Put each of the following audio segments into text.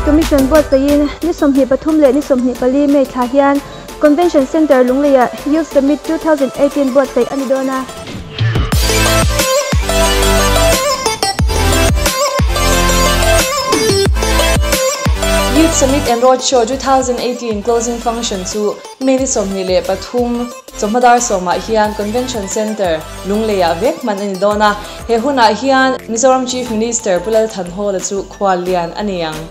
Commission buatsaihin ni 23 leh ni 24 May thla hian Convention Centre Lungleiah Youth Summit 2018 buatsaih a ni dawn a. Youth Summit and Roadshow 2018 Closing Function chu May ni 23 chawhma dar sawmah hian Convention Centre, Lungleiah vek hman a ni dawn a. He hunah hian Mizoram Chief Minister Pu Lal Thanhawla chu khuallian a ni ang.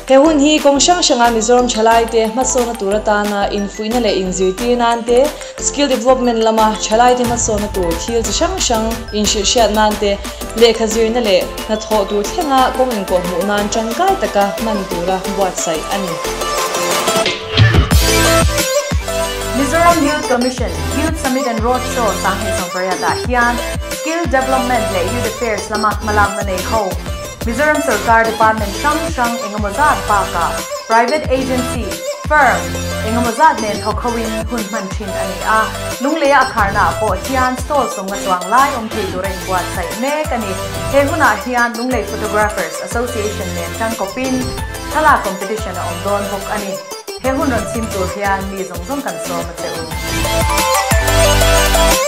He hun hi kawng hrang hranga Mizoram thalaite hmasawna tur atana infuihna leh inzirtir nan te, skill development lama thalaite hmasawna tur thil chi hrang hrang inhrilhhriat nan te, lehkha zirna leh hnathawh tur thlenga kawng inkawhhmuh nan tangkai taka hman tura buatsaih a ni. Mizoram Youth Commission, Youth Summit and Road Show 2018 ah hian Skill Development leh Youth Affairs lama hmalakna nei ho Mizoram sorkar department hrang hrang engemaw zat bakah private agency, firm, engemaw zat nen thawk hoin hun hman thin a ni a. Lungleia a kharnaah pawh hian stall sawmnga chuang lai awm thei tura inbuatsaih mek a ni. He hunah hian Lunglei Photographers Association nen tangkawpin thlalak competition a awm dawn bawk a ni. He hun rawn chhim tur hian mi zawng zawng kan sawm a che u.